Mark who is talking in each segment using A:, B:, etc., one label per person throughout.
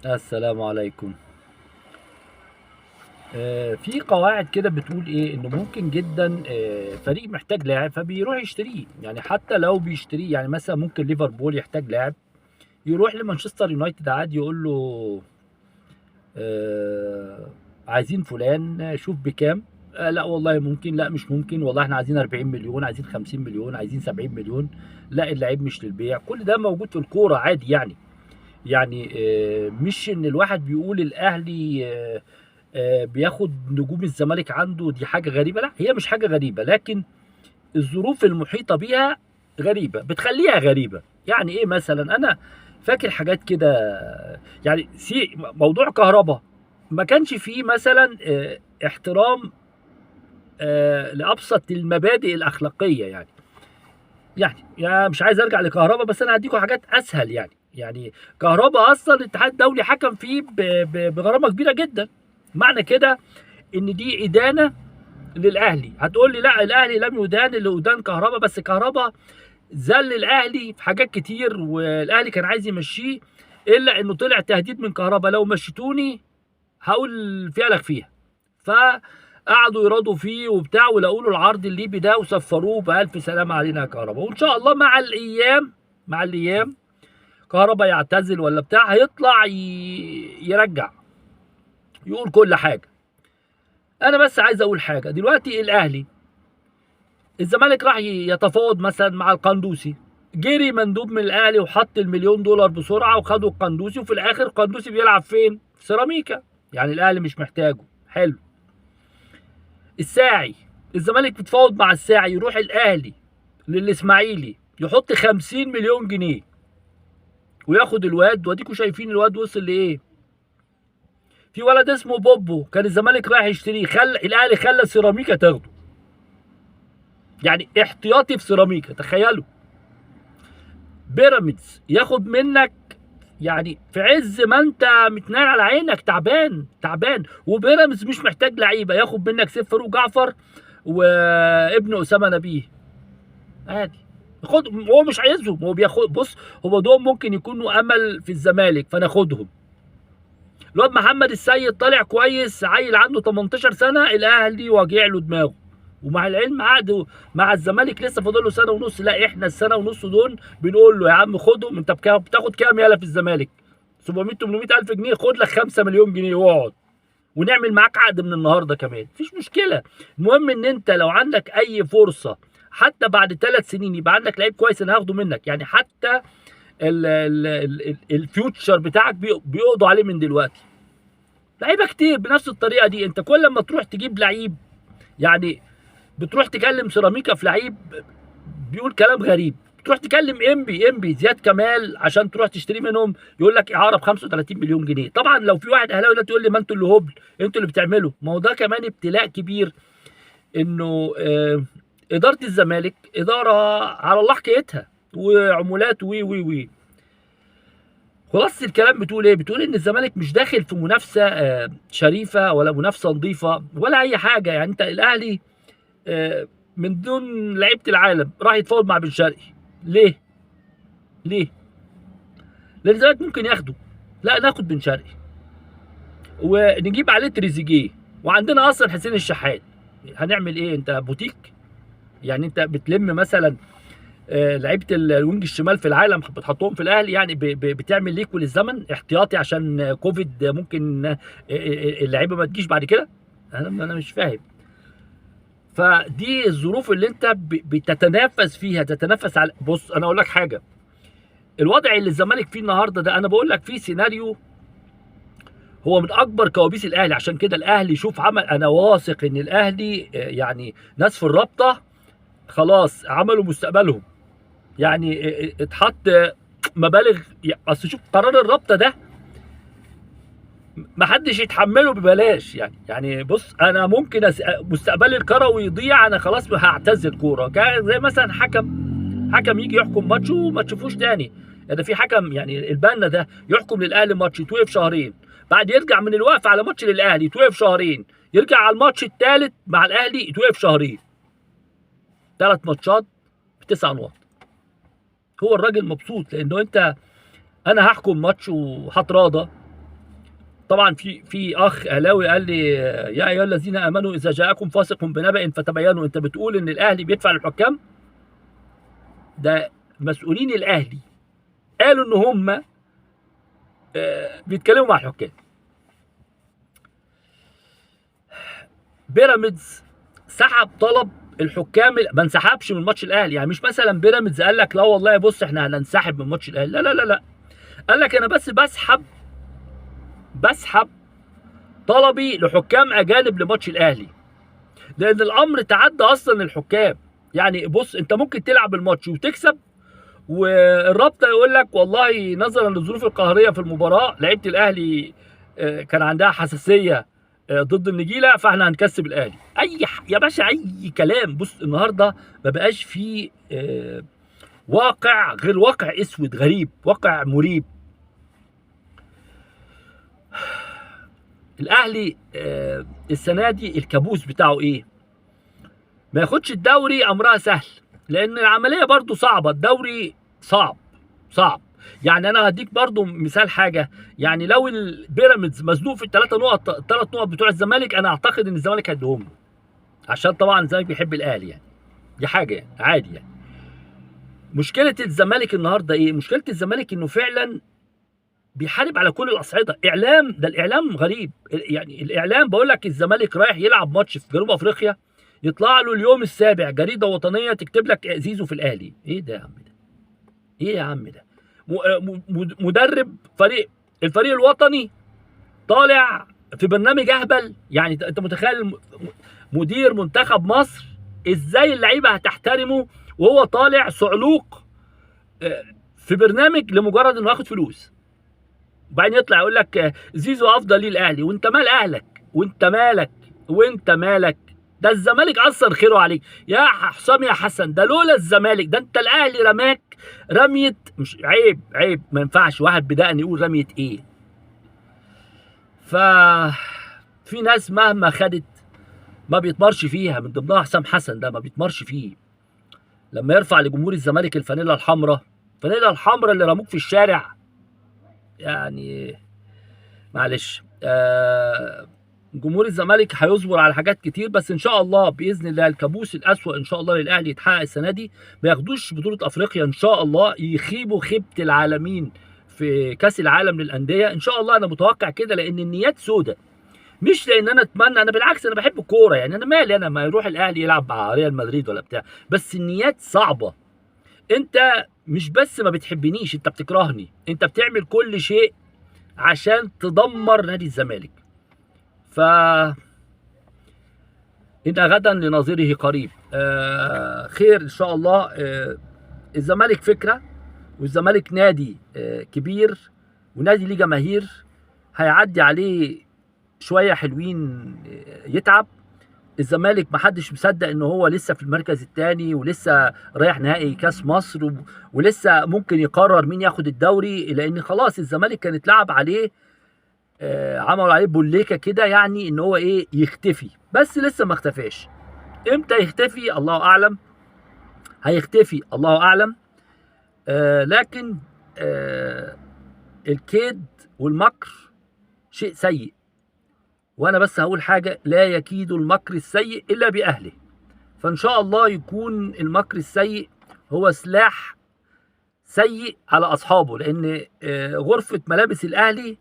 A: السلام عليكم. في قواعد كده بتقول ايه، انه ممكن جدا فريق محتاج لاعب فبيروح يشتريه، يعني حتى لو بيشتريه، يعني مثلا ممكن ليفربول يحتاج لاعب يروح لمانشستر يونايتد عادي يقول له آه، عايزين فلان، شوف بكام. لا والله ممكن، لا مش ممكن، والله احنا عايزين 40 مليون، عايزين 50 مليون، عايزين 70 مليون، لا اللعيب مش للبيع. كل ده موجود في الكورة عادي، يعني مش ان الواحد بيقول الاهلي بياخد نجوم الزمالك عنده دي حاجة غريبة، لا هي مش حاجة غريبة، لكن الظروف المحيطة بيها غريبة بتخليها غريبة. يعني ايه مثلا؟ انا فاكر حاجات كده، يعني موضوع كهربا ما كانش فيه مثلا احترام لابسط المبادئ الاخلاقية. يعني مش عايز ارجع لكهربا، بس انا هديكم حاجات اسهل. يعني كهربا اصلا الاتحاد الدولي حكم فيه بغرامه كبيرة جدا، معنى كده ان دي ادانة للاهلي. هتقول لي لا الاهلي لم يدان، اللي ادان كهربا، بس كهربا ذل الاهلي في حاجات كتير، والاهلي كان عايز يمشيه، الا انه طلع تهديد من كهربا لو مشيتوني هقول فعلك فيها، فقعدوا يرادوا فيه وبتاع، ولقوا له العرض الليبي ده وسفروه بألف سلامه علينا يا كهربا. وان شاء الله مع الايام كهربا يعتزل ولا بتاع، هيطلع يرجع يقول كل حاجة. انا بس عايز اقول حاجة دلوقتي، الاهلي الزمالك راح يتفاوض مثلا مع القندوسي، جري مندوب من الاهلي وحط $1,000,000 بسرعة وخدوا القندوسي، وفي الاخر القندوسي بيلعب فين؟ في سيراميكا، يعني الاهلي مش محتاجه. حلو. الساعي، الزمالك بيتفاوض مع الساعي، يروح الاهلي للاسماعيلي يحط 50 مليون جنيه وياخد الواد، واديكوا شايفين الواد وصل لايه. في ولد اسمه بوبو كان الزمالك رايح يشتريه، الاهلي خلى سيراميكا تاخده، يعني احتياطي في سيراميكا. تخيلوا بيراميدز ياخد منك، يعني في عز ما انت متنال على عينك تعبان تعبان، وبيراميدز مش محتاج لعيبة، ياخد منك سيف فاروق جعفر وابن اسامة نبيه عادي. خد، هو مش عايزهم، هو بياخد، بص هو دول ممكن يكونوا امل في الزمالك فناخدهم. الواد محمد السيد طالع كويس، عيل عنده 18 سنة، الاهلي واجع له دماغه، ومع العلم عقده مع الزمالك لسه فاضل له سنة ونص. لا احنا السنة ونص دول بنقول له يا عم خدهم، انت بتاخد كام يالا في الزمالك؟ 700 800 الف جنيه، خد لك 5 مليون جنيه واقعد، ونعمل معاك عقد من النهارده كمان، مفيش مشكلة. المهم ان انت لو عندك اي فرصة حتى بعد 3 سنين يبقى عندك لعيب كويس انا هاخده منك، يعني حتى ال future بتاعك بيقضوا عليه من دلوقتي. لعيبة كتير بنفس الطريقة دي، انت كل ما تروح تجيب لعيب، يعني بتروح تكلم سيراميكا في لعيب بيقول كلام غريب، تروح تكلم انبي زياد كمال عشان تروح تشتري منهم، يقول لك اعاره ب 35 مليون جنيه. طبعا لو في واحد اهلاوي دلوقتي يقول لي ما انتوا اللي هبل، انتوا اللي بتعملوا، ما هو ده كمان ابتلاء كبير، انه ادارة الزمالك ادارة على الله حكايتها وعمولات وي وي وي. خلاصه الكلام بتقول ايه؟ بتقول ان الزمالك مش داخل في منافسه شريفه ولا منافسه نظيفة ولا اي حاجة. يعني انت الاهلي من دون لعيبة العالم راح يتفاوض مع بن شرقي ليه؟ ليه؟ لان الزمالك ممكن ياخده، لا ناخد بن شرقي ونجيب عليه تريزيجيه، وعندنا اصلا حسين الشحات، هنعمل ايه؟ انت بوتيك؟ يعني انت بتلم مثلا لعيبة ال wing الشمال في العالم بتحطهم في الاهلي، يعني بتعمل ليك وللزمن احتياطي عشان كوفيد ممكن اللعيبة ما تجيش بعد كده؟ انا مش فاهم. فدي الظروف اللي انت بتتنافس فيها، تتنافس على، بص انا اقول لك حاجة، الوضع اللي الزمالك فيه النهارده ده انا بقول لك فيه سيناريو هو من اكبر كوابيس الاهلي. عشان كده الاهلي شوف عمل، انا واثق ان الاهلي يعني ناس في الرابطة خلاص عملوا مستقبلهم، يعني اتحط مبالغ، اصل شوف قرار الرابطة ده ما حدش يتحمله ببلاش. يعني بص انا ممكن مستقبلي الكروي يضيع، انا خلاص هعتزل كورة، زي مثلا حكم يجي يحكم ماتش وما تشوفوش تاني. ده في حكم يعني البنا ده يحكم للاهلي ماتش يتوقف شهرين، بعد يرجع من الوقف على ماتش للاهلي يتوقف شهرين، يرجع على الماتش الثالث مع الاهلي يتوقف شهرين، 3 ماتشات ب9 نقط. هو الراجل مبسوط لانه انت انا هحكم ماتش وهتراضى طبعا في اخ اهلاوي قال لي يا ايها الذين امنوا اذا جاءكم فاسق بنبأ فتبينوا. انت بتقول ان الاهلي بيدفع للحكام؟ ده مسؤولين الاهلي قالوا ان هم بيتكلموا مع الحكام. بيراميدز سحب طلب الحكام، ما انسحبش من ماتش الاهلي. يعني مش مثلا بيراميدز قال لك لا والله بص احنا هننسحب من ماتش الاهلي، لا لا لا لا، قال لك انا بس بسحب طلبي لحكام اجانب لماتش الاهلي، لان الامر تعدى اصلا الحكام. يعني بص، انت ممكن تلعب الماتش وتكسب والرابطه يقول لك والله نظرا للظروف القهريه في المباراة لعيبة الاهلي كان عندها حساسية ضد النجيله فاحنا هنكسب الاهلي. اي يا باشا اي كلام. بص النهارده ما بقاش في واقع غير واقع اسود غريب، واقع مريب. الاهلي السنة دي الكابوس بتاعه ايه؟ ما ياخدش الدوري امرها سهل، لان العملية برضو صعبة، الدوري صعب صعب. يعني انا هديك برضو مثال حاجة، يعني لو البيراميدز مزنوق في الثلاث نقط بتوع الزمالك، انا اعتقد ان الزمالك هيديهم له، عشان طبعا الزمالك بيحب الاهلي، يعني دي حاجة يعني عادي. يعني مشكلة الزمالك النهارده ايه؟ مشكلة الزمالك انه فعلا بيحارب على كل الاصعدة. اعلام، ده الاعلام غريب، يعني الاعلام بقول لك الزمالك رايح يلعب ماتش في جنوب افريقيا، يطلع له اليوم السابع جريدة وطنية تكتب لك زيزو في الاهلي. ايه ده يا عم ده؟ ايه يا عم ده؟ مدرب فريق الفريق الوطني طالع في برنامج اهبل. يعني انت متخيل مدير منتخب مصر ازاي اللعيبة هتحترمه وهو طالع صعلوق في برنامج لمجرد انه ياخد فلوس؟ وبعدين يطلع يقول لك زيزو افضل ليه الاهلي. وانت مال اهلك؟ وانت مالك؟ وانت مالك؟ ده الزمالك اثر خيره عليك يا حسام يا حسن. ده لولا الزمالك، ده انت الاهلي رماك رمية، مش عيب، عيب ما ينفعش واحد بدقن يقول رمية ايه. ف في ناس مهما خدت ما بيطمرش فيها، من ضمنها حسام حسن، ده ما بيطمرش فيه. لما يرفع لجمهور الزمالك الفانيلا الحمراء، الفانيلا الحمراء اللي رموك في الشارع، يعني معلش. جمهور الزمالك هيصبر على حاجات كتير، بس ان شاء الله باذن الله الكابوس الاسوأ ان شاء الله للاهلي يتحقق السنة دي، ما ياخدوش بطوله افريقيا ان شاء الله، يخيبوا خيبه العالمين في كاس العالم للاندية ان شاء الله. انا متوقع كده، لان النيات سودة، مش لان انا اتمنى، انا بالعكس انا بحب الكورة، يعني انا مالي انا ما يروح الاهلي يلعب مع ريال مدريد ولا بتاع، بس النيات صعبة. انت مش بس ما بتحبنيش، انت بتكرهني، انت بتعمل كل شيء عشان تدمر نادي الزمالك. ف إن غدا لناظره قريب. خير إن شاء الله. الزمالك فكرة، والزمالك نادي كبير، ونادي ليه جماهير، هيعدي عليه شوية حلوين يتعب. الزمالك محدش مصدق ان هو لسه في المركز الثاني، ولسه رايح نهائي كاس مصر، ولسه ممكن يقرر مين ياخد الدوري، لان خلاص الزمالك كان اتلعب عليه، عملوا عليه بوليكه كده، يعني ان هو ايه يختفي، بس لسه ما اختفاش. امتى يختفي الله اعلم، هيختفي الله اعلم. لكن الكيد والمكر شيء سيء، وانا بس هقول حاجة، لا يكيد المكر السيء الا باهله. فان شاء الله يكون المكر السيء هو سلاح سيء على اصحابه، لان غرفة ملابس الاهلي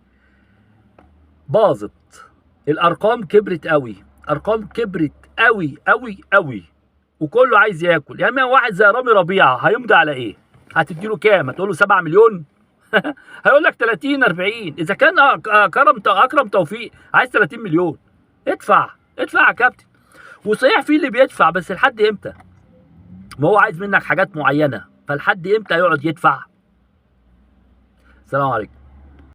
A: باظت، الارقام كبرت قوي، ارقام كبرت قوي قوي قوي، وكله عايز ياكل. يعني واحد زي رامي ربيعة هيمضي على ايه؟ هتديله كام؟ هتقول له 7 مليون؟ هيقول لك 30 40. اذا كان اكرم توفيق عايز 30 مليون، ادفع ادفع يا كابتن. وصحيح في اللي بيدفع، بس لحد امتى؟ ما هو عايز منك حاجات معينة، فلحد امتى يقعد يدفع؟ السلام عليكم.